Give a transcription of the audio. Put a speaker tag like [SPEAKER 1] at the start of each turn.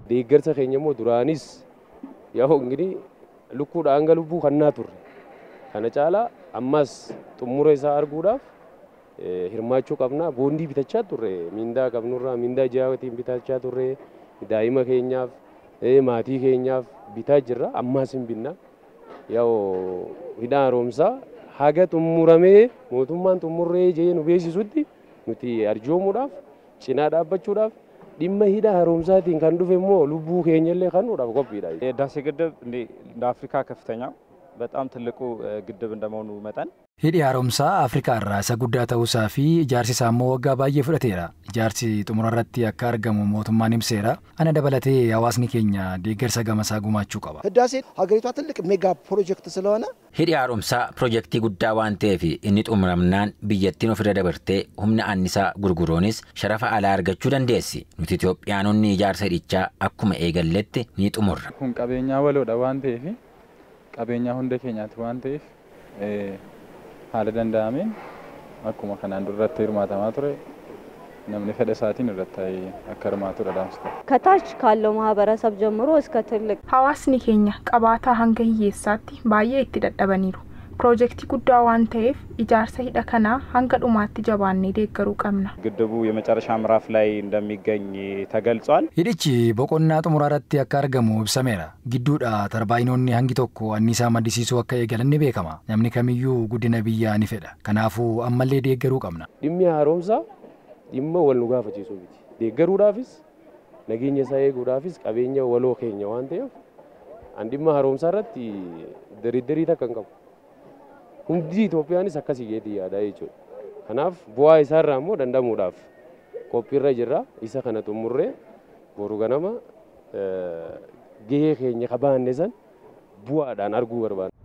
[SPEAKER 1] Deeggarsa keenya immoo duraanis ያው እንግዲህ lukkuudha hanga lubbuu kannaa turre. Kana caalaa ammas xumura isaa arguudhaaf hirmaachuu qabna. Boondii bitachaa turre, mindaa qabnurraa mindaa ji'aatiin bitachaa turre, daa'ima keenyaaf, maatii keenyaaf bitaa jirra. Ammas hin binna. Yaa'u hidha haaromsaa haga xumuramee mootummaan xumurree jee nu beeksisutti nuti arjoomuudhaaf, cinaa dhaabbachuudhaaf, dhimma hidha haaromsaatiin kan dhufe immoo lubbuu keenyallee kanuudhaaf qophiidha.
[SPEAKER 2] የህዳሴ ግድብ እንደ አፍሪካ ከፍተኛው በጣም ትልቁ ግድብ እንደመሆኑ መጠን
[SPEAKER 3] Hidhi haaromsaa Afrikaa irraa isa guddaa ta'uusaa fi ijaarsi isaa immoo waggaa baay'ee fudhateera. Ijaarsi xumura irratti akka argamu mootummaan ibseera. Ana dabalatee hawaasni keenya deeggarsa gamasaa gumaachuu qaba.
[SPEAKER 4] ህዳሴ ሀገሪቷ ትልቅ ሜጋ ፕሮጀክት ስለሆነ
[SPEAKER 5] Hidhi haaromsaa pirojektii guddaa waan ta'eef inni xumuramnaan biyyattiin ofirra dabartee humna annisaa gurguruunis sharafa alaa argachuu dandeessi. Nuti Itoophiyaanonni ijaarsa hidhichaa akkuma eegalletti ni xumurra.
[SPEAKER 6] Kun qabeenyaa waloodha waan ta'eef, qabeenyaa hunda keenyaati waan ta'eef, haala danda'ameen akkuma kanaan duratti hirmaatamaa ture namni fedha isaatiin irratti akka hirmaatudha dhaamsa.
[SPEAKER 7] ከታች ካለው ማህበረሰብ ጀምሮ እስከ ትልቅ
[SPEAKER 8] Hawaasni keenya qabaataa hanga hiyyeessaatti baay'ee itti dadhabaniiru. Piroojeektii guddaa waan ta'eef ijaarsa hidha kanaa hanga dhumaatti jabaannee deeggaruu qabna.
[SPEAKER 2] ግድቡ የመጨረሻ ምዕራፍ ላይ እንደሚገኝ ተገልጿል።
[SPEAKER 3] Hidhichi boqonnaa xumuraa irratti akka argamu ibsameera. Gidduudha tarbaayinoonni hangi tokko anniisaa maddisiisuu akka eegalan ni beekama. Namni kamiyyuu guddina biyyaa ni fedha. Kanaafuu ammallee deeggaruu qabna.
[SPEAKER 1] Dhimmi haaromsaa dhimma wal nu gaafachiisu miti. Deeggaruudhaafis, nageenya isaa eeguudhaafis qabeenya waloo keenya waan ta'eef an dhimma haaromsaa irratti diriirii takka hin qabu. Hundi Itoophiyaanis akkasii geetii yaadaa jechuudha. Kanaaf bu'aa isaarraa immoo dandamuudhaaf qophiirra jirra. Isa kana xumurree boru ganama gahee keenya qabaanne san bu'aadhaan arguu barbaanna.